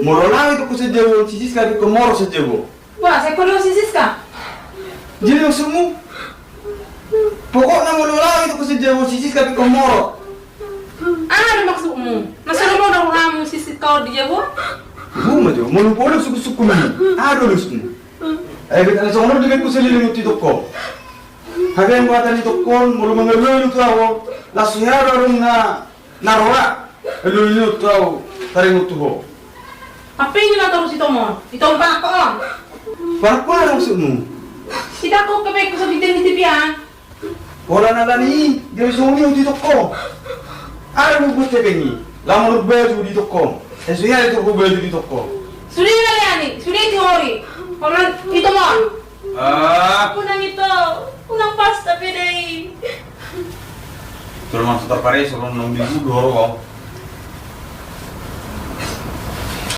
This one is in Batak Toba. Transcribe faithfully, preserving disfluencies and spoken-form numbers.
Molo lao itokko sian jabu on, si Siska pe ingkon moro sian jabu on. Bah, sai ho do si Siska? Jadi maksudmu? Pokokna molo lao itokko sian jabu on, si Siska pe ingkon moro. Aha do maksudmu? Na so do molo rohamu si Siska on di jabu on? Ima jo, molo pola sungkunsungkun i. Aha do maksudmu? Ai bet ala songon on dibaen ho saleleng on tu itokko. Hape anggo hata ni itokko on, molo mangalualu tu ahu, laos hea do adong na na roa, alualu ni on tu ahu, taringot tu ho. Hape i ma torus itomon, itomon panangko on. Panangko aha do maksudmu? Idakkon hape ho so bintin ni T V an. Holan alani i, gabe songon i ho tu itokko. Aha do hubuat hepeng i, laho manuruk baju di itokko. Ai so hea do huturuk baju di itokko. Sude ma lean i, sude tiori. Holan itomon. Ah. Unang ito, unang pasta beda i. Tolong masuk terpare, tolong nang di dulu doro kau.